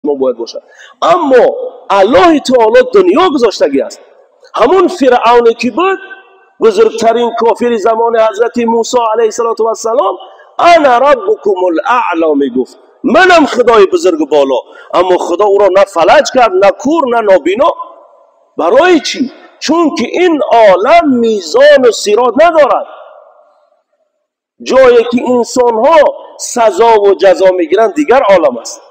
Мусулмон бояд бошад. Аммо Аллоҳи таоло дунё гузоштагӣ аст. Ҳамун Фиръавне ки буд, бузургтарин кофири замони ҳазрати Мусо алайҳиссалоту вассалом, ана раббукумул аъло мегуфт, манам худои бузургу боло. Аммо Худо ӯро на фалаҷ кард, на кур, на нобино. Барои чӣ? Чунки ин олам мизону сирот надорад. Ҷое ки инсонҳо сазову ҷазо мегиранд, дигар олам аст.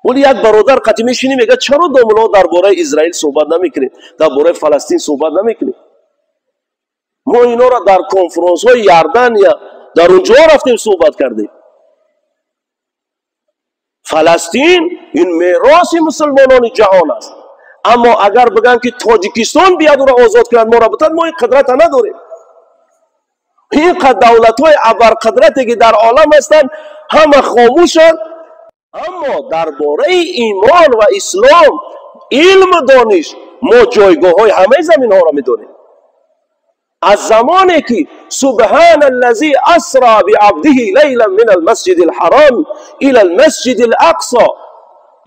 Вале як бародар қатӣ мешинӣ, мегӯяд: чаро, домулло, дар бораи Израил суҳбат намекунед, дар бораи Фаластин суҳбат намекунед? Мо инора дар конфронсҳои Иордания, дар он ҷо рафтем, суҳбат кардем. Фаластин ин мероси мусулмонони ҷаҳон аст. Аммо агар бигӯянд, ки Тоҷикистон биёд, ӯро озод кунад, моро бутад, мо ин қудрата надорем. Ин қад давлатҳои абарқудрате ки дар олам ҳастанд, ҳама хомӯшанд. Аммо дар бораи имон ва ислом, илму дониш, мо ҷойгоҳҳои ҳамаи заминҳоро медонем. Аз замоне ки سبحان الذي أسرى بعبده ليلا من المسجد الحرام إلى المسجد الأقصى,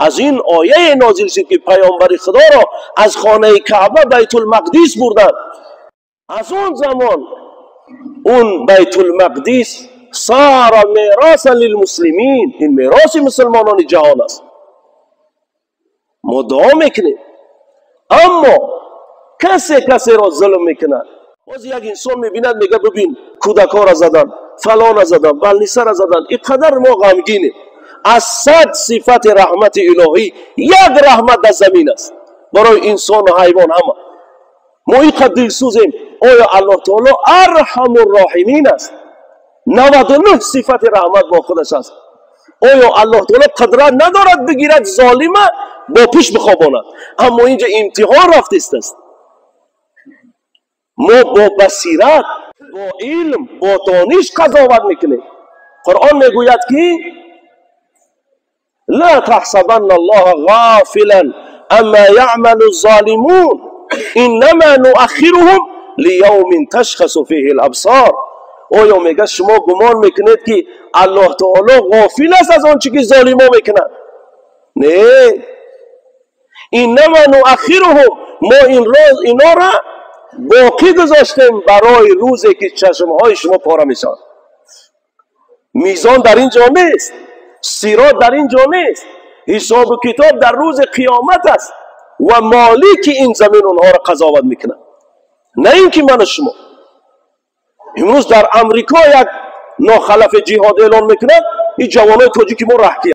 аз ин ояе нозил шуд, ки паёмбари Худоро аз хонаи Каъба Байтулмақдис бурданд. Аз он замон он Байтулмақдис صار میراثا للمسلمين. Ин мероси мусулмонони ҷаҳон аст. Мо дуо мекунем, аммо касе касеро зулм мекунад. Боз як инсон мебинад, мега: бибин, кӯдакҳоро задан, фалона задан, балнисара задан, ин қадар мо ғамгинем. Аз 100 сифати раҳмати илоҳӣ як раҳмат дар замин аст барои инсону ҳайвон ҳама. Мо ин қад дилсӯзем. Оё Аллоҳ таоло арҳаму роҳимин аст, 99 сифати раҳмат бо худаш аст. Оё Аллоҳ таоло қудрат надорад, бигирад золима, бо пушт бихобонад? Аммо инҷа имтиҳон рафтистааст. Мо бо басират, бо илм, бо дониш қазоват мекунем. Қуръон мегӯяд, ки لا تحسبن الله غافلا عما يعمل الظالمون إنما نؤخرهم ليوم تشخص فيه الأبصار. Оё, мега, шумо гумон мекунед, ки Аллоҳ таоло ғофил аст аз он чи ки золимо мекунанд? Не, إنما نؤخرهم, мо инора боқӣ гузоштем барои рӯзе ки чашмҳои шумо пора мешавад. Мизон дар ин ҷо нест, сирот дар ин ҷо нест, ҳисобу китоб дар рӯзи қиёмат аст ва молики ин замин онҳоро қазоват мекунад, на ин ки ману шумо. Имрӯз дар Амрико як нохалафи ҷиҳод эълон мекунад, ин ҷавонои тоҷики мо раҳкия.